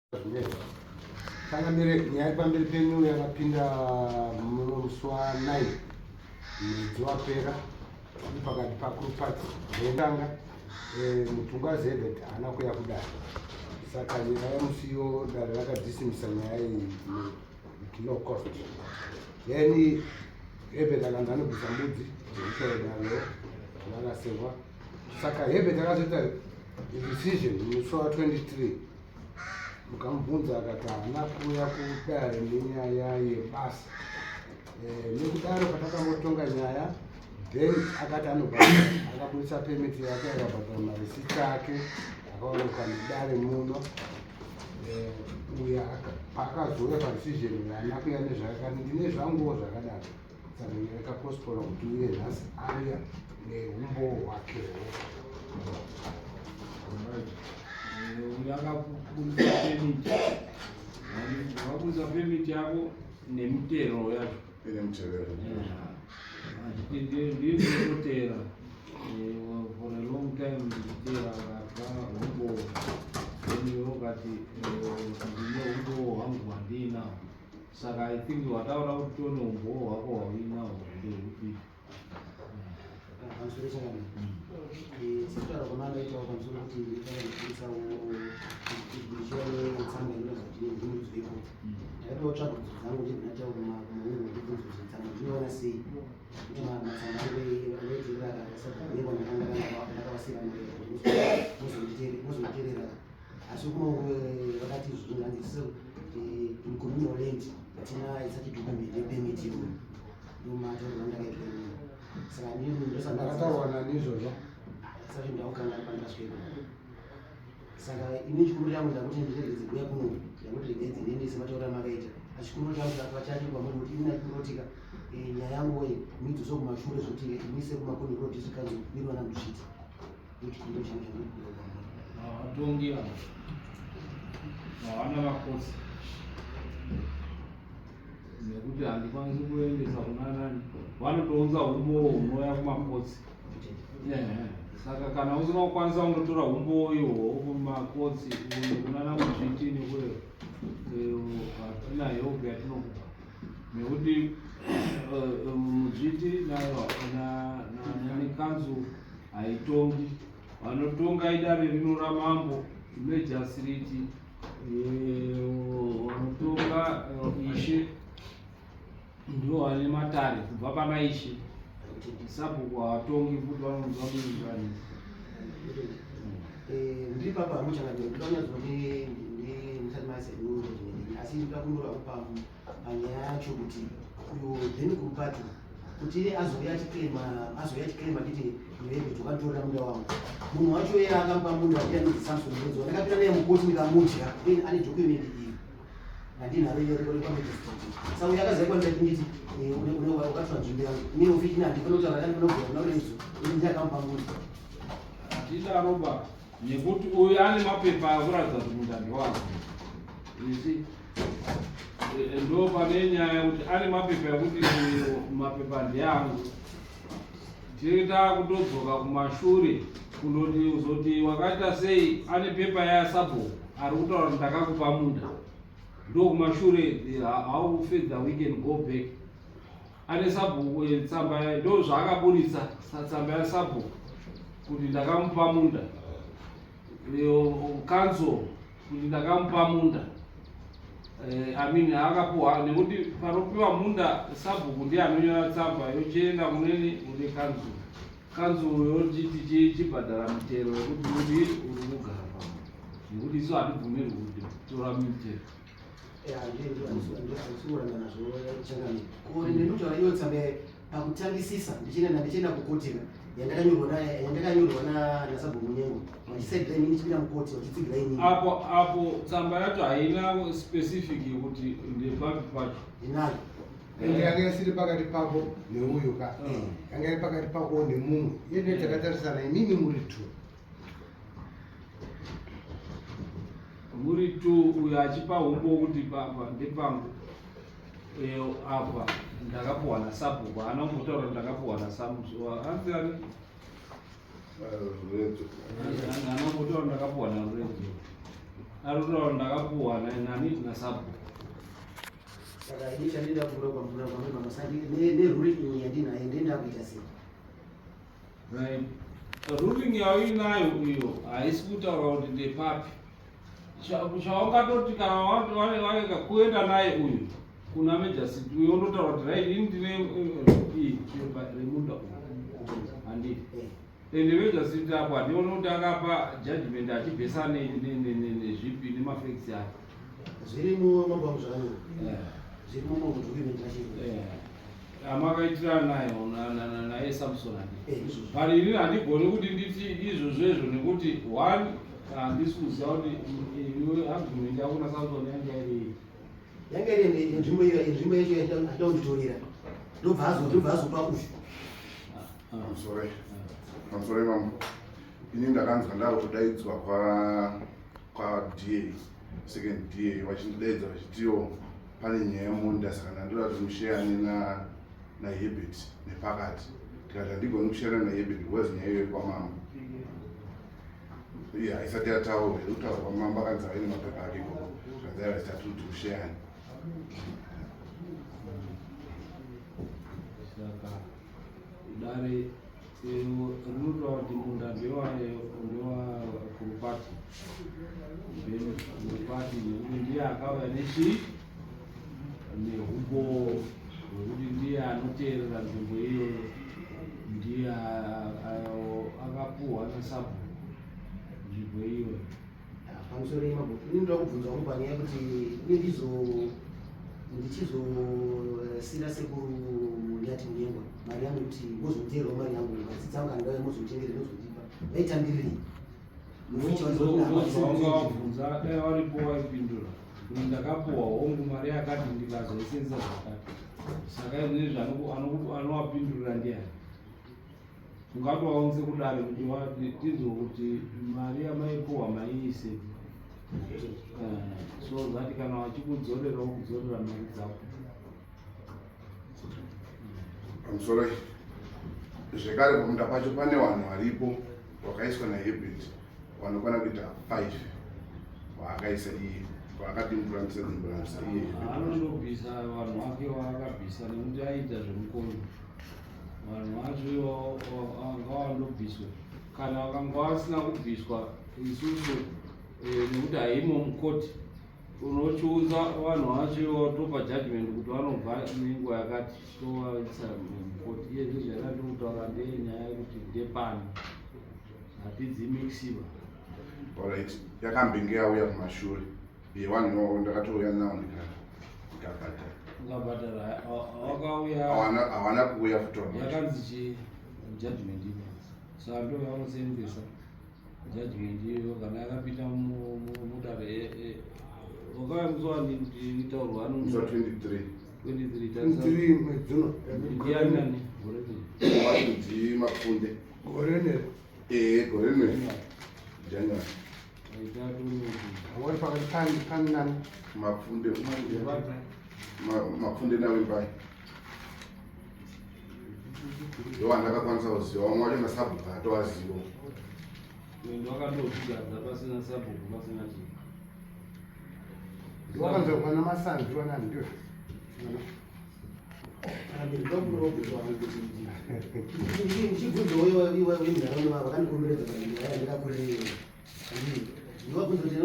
Changamire, nyaya iri pamberi penyu yakapinda muno musi wa9 mwedzi wapera iri pakati paKrupat Ndanga eh, Mutungazi Herbert haana kuya kudare, saka nyaya yemusiyo dare rakadhisimisa nyaya iyi with no cost. Then Herbert akanzi anobvisa mbudzi dzekushaya dare rakasengwa, saka Herbert akazoita decision musi wa23. Mukamubvunza akati haana kuuya kudare nenyaya yebasa. Nekudaro patakambotonga nyaya, then akati anobhadhara, akabudisa permit yake, akabhadhara marisiti ake akaonekwa nedare muno. Uya paakazouya padecision haana kuya nezvaakati ndine zvanguwo zvakadaro, saka nyaya yakapostpona kuti uye nhasi auya neumbowo hwakewo. Uyo akabudisa permit, wakabudisa permit yako nemitero yacho. Ine mutevero. Ndinotera for a long time ndichitera, akapa umbowo, then iwe ukati ndine umbowo hwangu hwandiinawo. Saka I think wataura kuti tione umbowo hwako hwauinawo ndeupi? Pamusoro, changamire, sekutaura kwamakaitawo pamusoro kuti ndinofanira kuburitsawo ndichiva netsamba inoratidza kuti ndinomuridzi wekoti, ndakatowo tsvagurudzo dzangu ndibva kumaungu ndibvunza kuti tsamba ndinoona sei, kuti matsamba angu anoitirira akasabhunyengwa ndakavasira muzonditerera. Asi kumaungu vakati izvozvo hanzi isusu communal land hatina such document yepermit iyoyo. Ndomatauriro andakaitwa inini, saka ndini Ndakataurwa nani izvozvo? Sati ndaukanga pandasvika. Saka ini chikumbiro changu ndakuti ndiregedze kuuya kuno, ndakuti regedze ndiende sematauriro amakaita. Asi chikumbiro changu chati kwamuri kuti ini ndachikumbirotika nyaya yangu iyi muidzose kumashure, zvokuti muise kuMakoni Rural District Council mirwana muchiti ndochikumbiro changu chandikumbira kwamuri. Vatongi ava havana vakosi, nekuti handikwanisi kuendesa kuna nani. Vanotounza umbowo hunouya kumakotsi. Ehe. Saka kana usina kukwanisa kundotora umbowo ihwohwo kumakotsi kunana Muzviti nekweyo, hatina help yatinokupa, nekuti Mudzviti nekanzu haitongi. Vanotonga idare rino ramambo, magistrate, vanotonga ishe ndo vane matare kubva pana ishe. Sabhuku havatongi futi, vanonzwa muinzanisi. Ndiri papa hamuchangamire, ndinonyatsokuti musati maisa judgment, asi ndikuda kumbura panyaya yacho kuti uyo then Kurupati kuti iye azouya achiclaima achiti iwewe wakanditorera munda wangu. Munhu wacho iye akamupa munda ndiye anonzi Samson Mwedzo. Ndakapinda naye mukoti ndikamudya, then ane document iyi handinaro kwamagistrate. Saka uyo akaziva kwandati nditi wakatora nzvimbo yangu, inini ofisi handifana kutaura, andifana kubvira kuna Ruredzo ini ndiye akamupa munda. Hatidaroba, nekuti uyu ane mapepa akuratidza kuti munda ndewake. Isi ndo pane nyaya yekuti ane mapepa ekuti mapepa ndeangu. Tiri taakutodzoka kumashure kundoti uzoti wakaita sei, ane pepa yasabhuku ari kutaura kuti ndakakupa munda. Ndo kumashure how further we can go back. Ane sabhuku, tsamba ndo zvaakaburitsa, tsamba yasabhuku kuti ndakamupa munda, council kuti ndakamupa munda. I mean, akapuwa nekuti panopiwa munda sabhuku ndiye anonyora tsamba yochienda kuneni, kune kanzuru, kanzuru yochiti chibhadhara mitero yekuti uri kugara pamwe, nekuti isu hatibvumirwi kutora mitero. Handisikuramba nazvo, changamire. Kore ndinotaura iyo tsamba pakutangisisa ndichienda kukotika yandakanyorwa nasabhuku Munyengo vachisaidira inini ndichipinda mukoti vachitsigira inini. Apo tsamba yacho haina specific yekuti ndepapi pacho. Ndinayo. Ende yanga isiri pakati pako neuyu ka, yanga iri pakati pako nemumwe. Iye ndiye takatarisana, imimi muri two. Muri two, uyo achipa umbo kuti papa ndepangu. Apa ndakapuwa nasabhuku, haana kumbotaura kuti ndakapuwa nasamusi anzi ani. Ruredzo. Haana kumbotaura ndakapuwa naRuredzo. Ari kutaura ndakapuhwa nani nasabhuku. Saka ini chandinoda kuura kwamuna kwamuri mamasandi neruling iyi yandinayo ndinoda kuita sei? Right. Ruling yauinayo iyo haisi kutaura kuti ndepapi. Chaungatoti kana warega kuenda naye uyu kuna Major City uyo unotaura kuti right ini ndine iyi pepa remunda uyu. Handiti. Ende Major City apo handioni kuti akapa judgment achibvesa nezvipi nemafacts ayo. Zvirimo mambo wangu zvakanyorwa. Zvirimo mambo document racho. Amakaitirana naye naye Samson handi. But ini handigoni kuti nditi izvozvo izvo nekuti one handisi kuziva kuti iwe argument yako naSamson yanga iri Yanga iri nzvimbo iyo nzvimbo yacho yachida kunditorera. Ndobva azo ndobva azopa uyu. Pamusoro pamusoro mambo. Ini ndakanzwa ndakutodaidzwa kwa kwa DA second DA vachindidaidza vachitiwo pane nyaya yemunda saka ndandoda kuti musheyane na naHebert nepakati ndikati handigoni kusheyana naHebert because nyaya iyoyo kwamambo iya isati yataurwa iri kutaurwa kwamambo akanzi aine mapepa ake ikoko zvanzi aiva zitatu kuti musheyane. Saka dare rinotaura kuti munda ndewakurupati Kurupati nekuti ndiye akauya nechii nehumboo hwekuti ndiye anoteerera nzvimbo iyoyo ndiye akapuhwa nasabhuku nzvimbo iyoyo. Pamusoro yemambo, ini ndoda kubvunza wangu panyaya yekuti ini ndizo ndichizosira sekuru Nyati Munyengwa mari yangu kuti mozonditeererawo mari yangu madzidzi angu andauya mozonditengera mozondipa vaitambirirei? Ndozvawanga wabvunza dai waripo waipindura kuti ndakapuhwa hongu mari yakati ndikazoisenzesa zvakati saka izvozvi anowapindurira ndiani? Ungatovaunze kudare kuti tinzwe kuti mari yamaipuhwa maiisepi. So that kana vachikudzorera wokudzorera mari dzako. Pamusoro zvekare pamunda pacho pane vanhu varipo vakaiswa naHebert vanokwana kuita 5 vaakaisa iye vaakadimburanisa dimburanisa iye. Anondobvisa vanhu vake vaakabvisa nekuti aiita zvemukono. Vanhu vacho ivo ngavandobviswe kana vakanga vasina kubviswa isusu nekuti haimo mukoti unochiunza vanhu vacho ivo topa judgment kuti vanobva nenguva yakati tovaisa mukoti. Iye zvezvo yakati kutaura ndeyenyaya yekuti ndepani hatidzimixiba. Alright, yakambenge yauya kumashure yevanhu ivavo ndakatouya nawo ndikabhadhara. Ukabhadhara wakauya hawana kuuya futi vanhu vacho. Yakanzi chi judgment iyo saka ndo yavanosenzesa judgment iyoyo kana yakapinda mudare wakauya musi wani kuti itaurwa Musi wa 23. 23 23 mwedzi uno. Ndiani nani gore rino? Wacho ndi Mapfunde. Gore rino. Gore rino. January. Wari pakati pani nani? Mapfunde. Mapfunde naWimbai. Ndo vandakakwanisa kuziva vamwe vacho nasabhuku hatovaziva. Ndo wakatozvigadza pasina sabhuku pasina chii. Wakanzwa kwana Masanzi wanani ndio. Ndichibvunza wemunharaunda vakandikomberedza panzvimbo yaya ndakakurira. Ndovabvunza kuti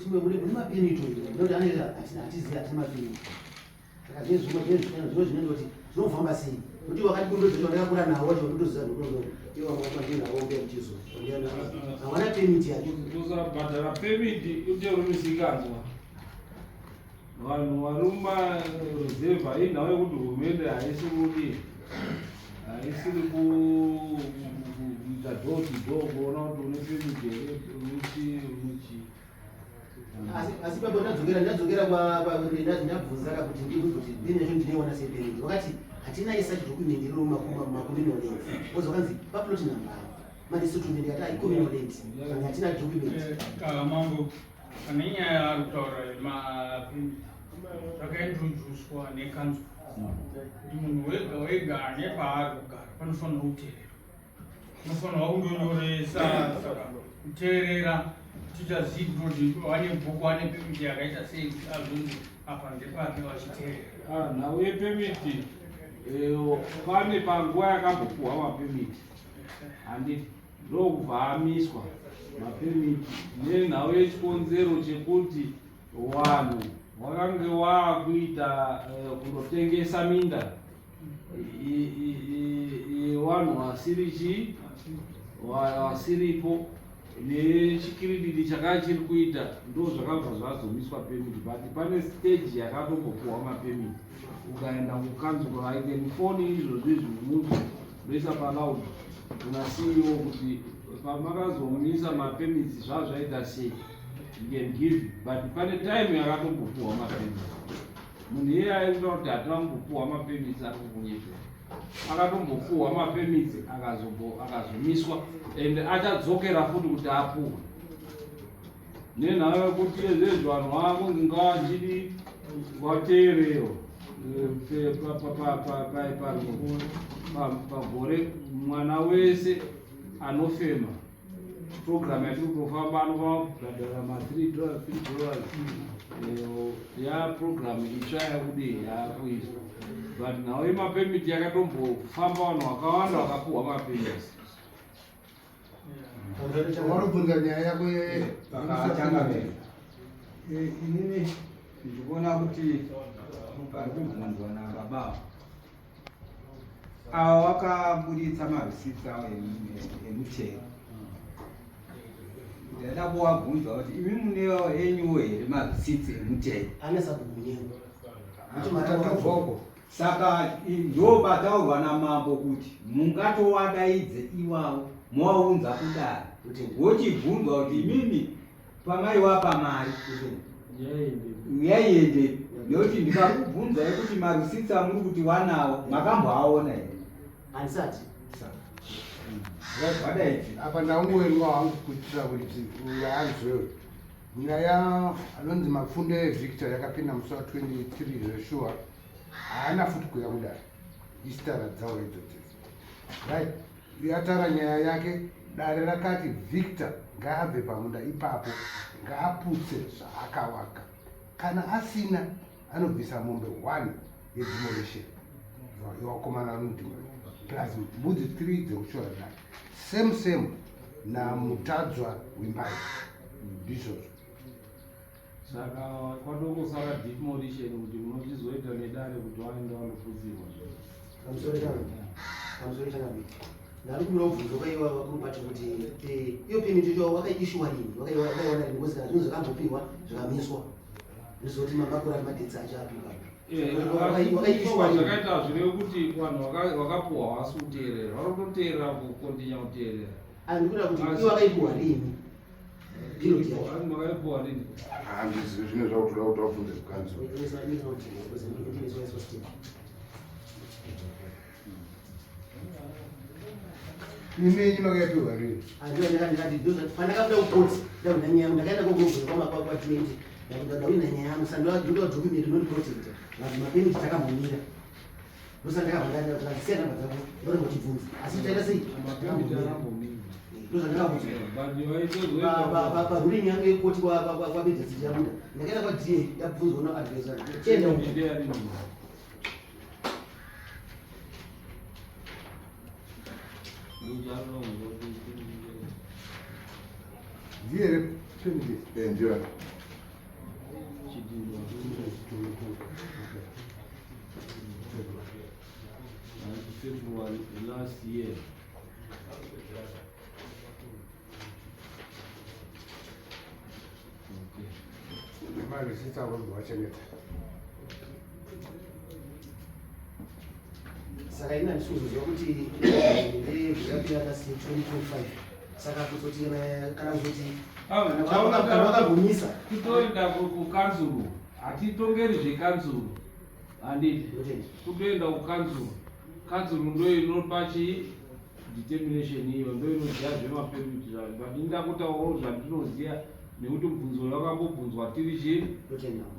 mune mapinito ndinoti anenge hatizivi hatina mapinito. Saka zvine zvimwe zvine zvino zvinoita kuti zvinofamba sei kuti wakatikomberedza kuti wandakakura nawo wacho ndotoziva ndotoziva iwo vamwe vacho ndinawo mbuya mutizo hawana permit yacho. Kusabhadhara permit uteuri misikanzwa. Vanhu vari mumaruzevha inhau yekuti hurumende haisi kudii haisiri kuita door to door kuona kuti une permit here uchi uchi. Asi baba ndadzokera ndadzokera ndabvunza ka kuti ndiri kuti ndine yacho ndinoiona sei permit vakati hatina such document iri mumakommunal lands because vakanzi paplot number mane settlement yati haicommunal land and hatina document. Mambo pane nyaya yaari kutaura yemapermit zvakaintroducwa nekanzuru kuti munhu wega wega ane paari kugara panofanirwa kuteerera, unofanirwa kundonyoresa. Saka kuteerera Tichazivi kutoti vane bhuku vane pemiti yakaita sei kuti azonzi apa ndepake vachiteerera. Ah, nhau yepemiti eh, pane panguva yakambopuhwa mapemiti handiti ndokubva amiswa mapemiti nenhau yechikonzero chekuti vanhu wakange waakuita eh, kundotengesa minda yevanhu vasiri chii vasiripo nechikirididi chakanga chiri kuita ndo zvakabva zvazomiswa permit but pane stage yakatombopuhwa mapermit ukaenda kukanzuro i can phone izvozvo izvi munhu ndoisa paloud kuna ceo kuti pamakazomisa mapermits zvazvaita sei you can give but pane time yakatombopuhwa mapermits munhu iyeye aikuta kuti hatina kumbopuhwa mapermits ari kukunyepera akatombopuhwa mapermits akazomiswa and achadzokera futi kuti apuhwe nenhau yekuti ezvezvi vanhu vakunzi ngavachidi vateerewo eh, pagore mwana wese anofema program yatiri kutofamba anofanira kubhadhara ma 3 dollars 3 dollars eh, ya program itsva yakudii yakuiswa but nhau yemapemiti yakatombofamba vanhu vakawanda vakapuhwa mapemiti warubvunza nyaya yako eh, inini ndikuona kuti pari kubvunzwa nababa ava wakaburitsa marisitsi awo emutero ndaida kuwabvunza kuti imi munewo enyuwo here marisitsi emutero saka ndo pataurwa namambo kuti mungatowadaidze iwawo mowaunza kudare wochibvunzwa kuti imimi pamaiwapa mari yaiendepi nekuti ndikakubvunzai kuti marusitsi amuri kuti wanawo makamboaona here handisati wadaidzi apa ndaungoenwa hangu kuitira kuti uyaanzwewe nyaya anonzi mapfunde evictor yakapinda musi wa 23 zveshuwa haana futi kuya kudare istara dzawo idzodzo right yatara nyaya yake dare rakati victor ngaabve pamunda ipapo ngaaputse zvaakawaka kana asina anobvisa mombe one yedemolition yewakomana anodima plus mbudzi 3 dzekushora dare same same namutadzwa wimbai ndizvozvo saka kwadongosara demolition kuti munochizoita nedare kuti waenda wanofudzirwa pamusoro changabe ndari kuda kubvunza kwaiwa vakurubati kuti eh, iyo payment yacho wakaishuwa rini wakaiwana rini because kana zvinhu zvakambopiwa zvikamiswa ndizoti makore ari madetsi acho apiwa eh, zvakaita zvireve kuti vanhu vakapuwa havasi kuteerera vanototeerera kukontinya kuteerera andikuda kuti iwo wakaipuwa rini Handizivi zvine zvakutoda kuti wabvunze kukanzuru. Imi yenyu makaipiwa rini? Pandakabuda kukoti ndakuda nyaya yangu ndakaenda kokunobvunza kwamakwa kwa 20 ndakuda nyaya yangu saka ndoda document inondiprotecta vanhu mapeniti takambomira ndosandakabva namba dzako ndoramba uchibvunza asi chaita sei ndozvandakabvunza paruling yangu yekoti kwamejasiti yabuda ndakaenda kwa da ndabvunzwa noadvisor chienda Ndiye here pemiti? Eh, ndiyo. February last year. Okay. Nemarisitsi avo wachengeta. Saka ini handisi kuzoziva kuti ndezvakapera kasi 2025 saka kuzoti kana kuzoti kana vakagumisa kutoenda kukanzuru hatitongeri zvekanzuru handiti kutoenda kukanzuru kanzuru ndo inopa chii determination iyo ndo inoziva zvemapermit zvayo but inda kutaurawo zvandinoziva nekuti mubvunzo uyo wakambobvunzwa tiri chii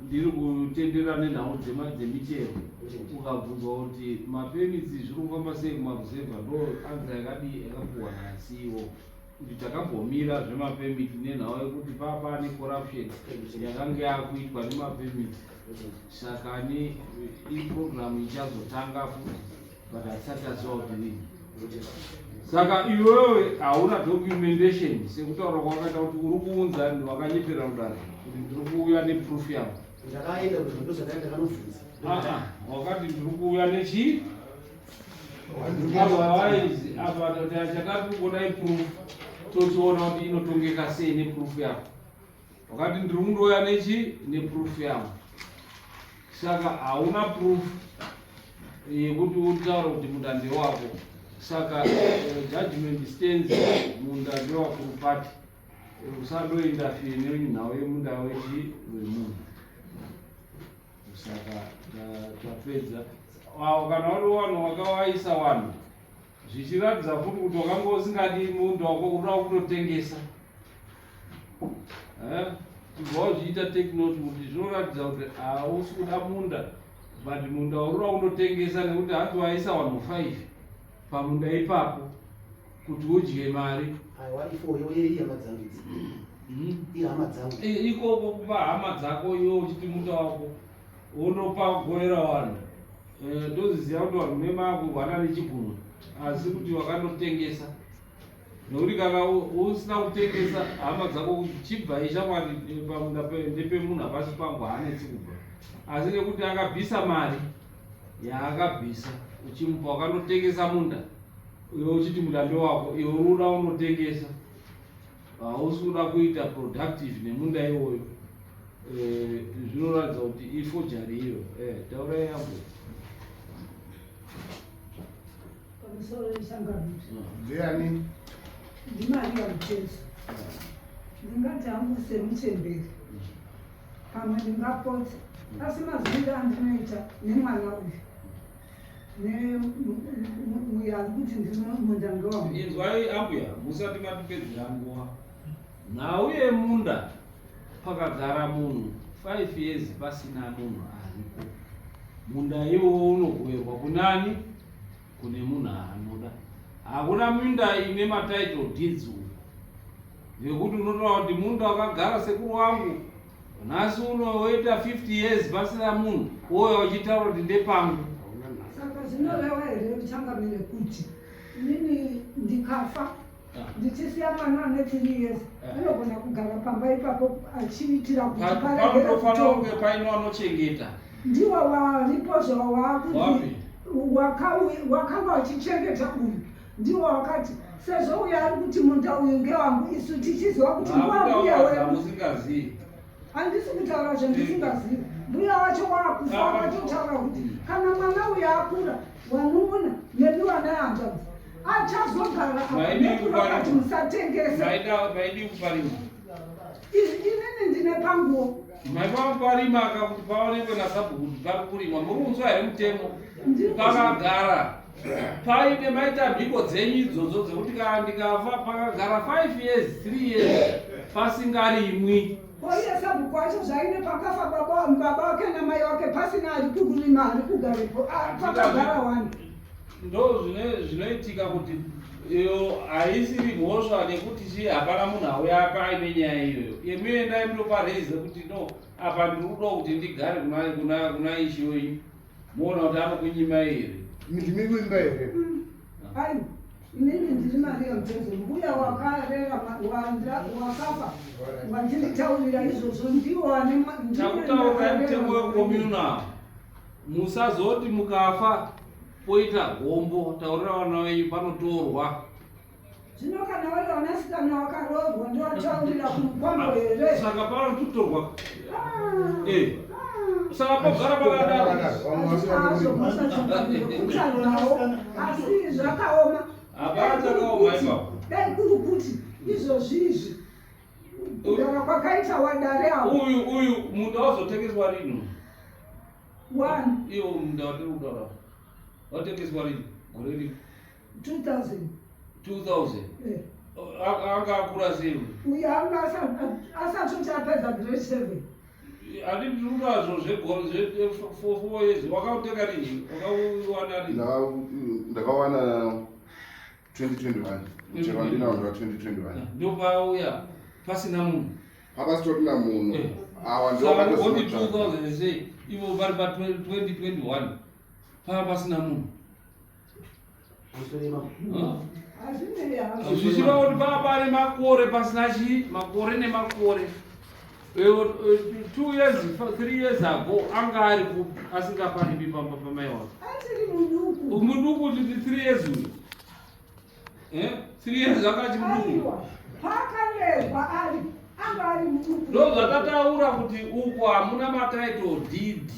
ndiri kutenderera nenhau dzemichero ukabvunzwa kuti mapermits zviri kufamba sei kumaruzevha ndo anza yakadii yakapuhwa naceo. Kuti takambomira zvemapemiti nenhau yekuti papa necorruption yakanga yakuitwa nemapemiti, saka ni iprogramu ichazotanga futi, but hatisati taziva kuti rini. Saka iwewe hauna documentation sekutaura kwawakaita kuti uri kuunza, wakanyepera kudaro kuti ndiri kuuya neproof yangu. Ndakaenda kuzvando zvakaenda kanobvunza. Ah, ah, wakati ndiri kuuya nechii? Otherwise apa chakati kuda iproof, tochiona kuti inotongeka sei neproof yako. Wakati ndiri kundouya nechi neproof yangu, saka hauna proof yekuti utaure kuti munda ndewako. Saka judgment stands, munda ndewakurupati. Usandointerfere nenhau yemunda wechi wemunhu. Saka tapedza. Kana uri wanhu wakawaisa vanhu, zvichiratidza futi kuti wakanga usingadi munda wako, unoda kutotengesa. Tibva wazviita, take note kuti zvinoratidza kuti hausi kuda munda, but munda uri uda kundotengesa, nekuti hanzi waisa vanhu 5 pamunda ipapo kuti udye mari. Aiwa, ifo ihama dzangu idzi. Ihama dzangu. Ikoko kupa hama dzako, iwe uchiti munda wako, wondopa govera vanhu. Ndoziziva kuti vanhu nemakurwana nechigunwe, asi kuti wakandotengesa, nekuti kana usina kutengesa hama dzako kuti chibva ishamwari pamunda ndepemunhu, hapasi pangu, haanetsi kubva. Asi nekuti akabvisa mari yaakabvisa uchimupa, wakandotengesa munda iwe uchiti munda ndewako, iwe uri uda undotengesa, hausi kuda kuita productive nemunda iwoyo. Zvinoratidza kuti iforgery iyo. Taurai yambo. Pamusoro yesangano. Ndiani? NdiMaria Mucheso. Ndingati hangu semuchemberi pamwe ndingapotsa, asi maziviro andinoita nemwana uyu neuyo ari kuti ndiri munda ngewangu. Inzwai ambuya, musati matipedzera nguva. Nhau yemunda, pakagara munhu 5 years pasina munhu aripo, munda iwowo unogoverwa kunani? Kune munhu anoda. Hakuna minda ine matitle deeds uku nekuti unotaura kuti munda wakagara sekuru wangu, nhasi uno woita 50 years pasina munhu, wouya uchitaura kuti ndepangu. Saka zvinoreva here, changamire, kuti inini ndikafa ndichisiya mwana ane 3 years, anogona kugara pamba ipapo achiitira kuti paregere Panotofanira kunge kutonga? paine vanochengeta. Ndiwo waripo zvawakuti Wapi? Wakanga wachichengeta uyu, ndiwo wakati sezvo uyo ari kuti munda uyu ngewangu, isu tichiziva kuti ndiwambuya wedu. Musingazivi. Handisi kutaura zvandisingazivi. Mbuya wacho wakufa, wakatotaura kuti kana mwana uyu akura, wanun'una nemi vana hanzvadzi achazogara apa. Maidii Nekurokati kuparima? musatengese. Maidii kuparima? Inini ndine panguo. Maiva kuparima kuti paonekwe nasabhuku kuti pari kurimwa. Muri kunzwa here mutemo? Pakagara paine maita mhiko dzenyu idzodzo dzekuti kana ndikafa, pakagara 5 years, 3 years pasingarimwi. Koiye sabhuku wacho zvaine pakafa baba wake namai wake pasina ari kurima, ari kugarepo. Ah, pakagara wani. Ndo zvinoitika kuti iyo haisiri mhosva nekuti chii, hapana munhu auya apa aine nyaya iyoyo. Imi endai mundopa raise kuti no, apa ndiri kuda kuti ndigare kuna ishe wenyu, muona kuti anokunyimai here. Ndimi kuimba here? Aiwa, inini ndiri Maria Mutezo, mbuya wakarera wakafa wandinitaurira izvozvo, ndiwo ane ndiwo Takutaurirai mutemo ndakarera. wecommunal. Musazoti mukafa poita gombo. Taurira vana venyu, panotorwa. Zvino kana vari vanasikana wakaroorwa, ndowataurira kumukwambo here? Saka panototorwa. Ah, ah. Saka pogara pakadaro. Hazvo kutaurawo, asi zvakaoma. Hapana chakaoma ipapo. Dai kuri kuti izvozvi izvi kugara kwakaita wadare avo. Uyu munda wazotengeswa rini? One. Iwo munda watiri kutaura watengeswa rini, gore ripi? 2000. 2000? Eh. Anga akura sei? Uyu anga asatoti apedza grade 7. Handi ndiri kutaura zvegore zve 4 years. Wakautenga rini? Wakauwana rini? Ndakawana 2021 muchero wandinawo ndewa 2021. Ndopauya pasina munhu. Papasitorina munhu. Awa Saka ugoti 2000 sei ivo vari pa 2021 pava pasina munhu? Pamusoro imamo. Hazvinei hazvo. Zvichireva kuti pava pane makore pasina chii, makore nemakore. 2 years, 3 years ago anga ari kupi asingaparipi pamba pamai wake? Achiri muduku. Muduku kuti 3 years uyu? 3 years akachi muduku? Aiwa, paakarerwa ari anga ari muduku. Ndo zvatataura kuti uko hamuna matitle deed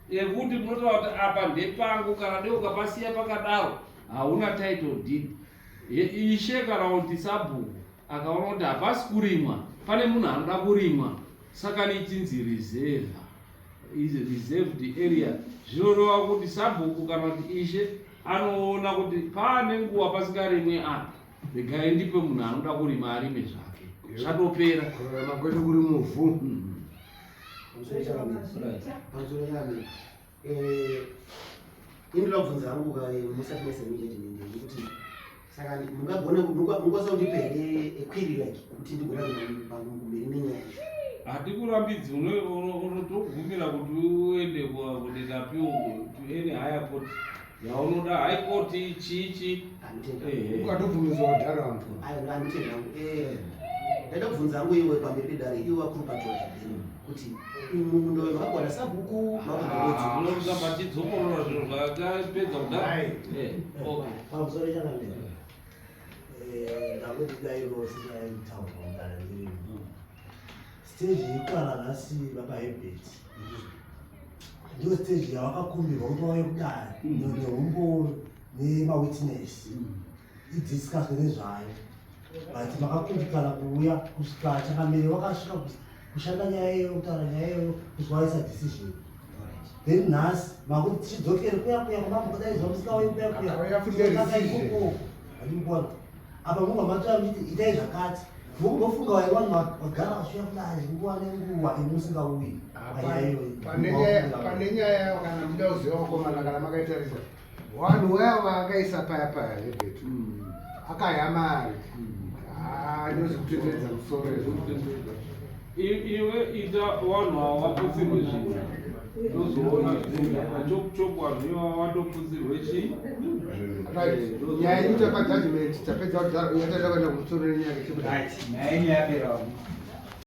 ekuti munotaura kuti apa ndepangu. Kana dei ukapasiya pakadaro, hauna title deed. Ishe kana kuti sabhuku akaona kuti hapasi kurimwa, pane munhu anoda kurimwa, saka nichinzi reserve is reserved area. Zvinoreva kuti sabhuku kana kuti ishe anoona kuti paane nguva pasingarimwe apa, regai ndipe munhu anoda kurima arime zvake, zvatopera. Kurarama kwedu kuri muvhu. Pamusoro chakamira. Pamusoro chakamira. Inoda kubvunza hangu musati maisa judgment ndekuti saka mungagona mungakwanisa kundipa here a query like kuti ndigona kuenda kumberi nenyaya yacho? Hatikurambidzi, unotogumira kuti uende kuenda appeal to any higher court yaunoda, high court chichi. Handitenda. Ukatobvumidzwa kudhara vantu. Ayo, handitenda hangu. Ndaida kubvunza hangu iwe pamberi pedare, iwe vakuru pageorge, kuti munda uyu makagwana sabhuku, makagwana? Unoramba chidzokorora zviro zvatapedza kudhara. Okay. Pamusoro chakamira, ndakuti dai rose taitaurwa kudara ndirimo stage yekutaura nhasi, baba Hebert, ndiyo stage yavakakumbirwa kuti vauye kudare neumbo nemawitness idiscusswe nezvayo, but makakundikana kuuya kusvika chakamire wakasvika kushanda nyaya iyoyo, kutaura nyaya iyoyo, kusvika waisa decision. Then nhasi makuti tichidzokere kuya kuya kwamambodaidzwa musikauyi kuya kuya. Akauya futi nedecision. Ikoko handikuona apa munga matora muchiti itai zvakati, mukumbofunga vai vanhu vagara vachiuya kudare nguva nenguva imi musingauyi panyaya iyoyi. Pane nyaya kana muda kuziva vakomana, kana makaitarisa, vanhu vaya vaakaisa paya paya, Hebert akaya mari ndozi kutenderedza musoro izvo. Iwe ita vanhu ava vaputsirwe zvinhu, tozoona chopu chopu, vanhu ivava vatoputsirwe chii. Right. Nyaya inoita pajudgment, tapedza kudhara, yatata kuenda kumusoro nenyaya yechekuti Right, nyaya yenyu yapera.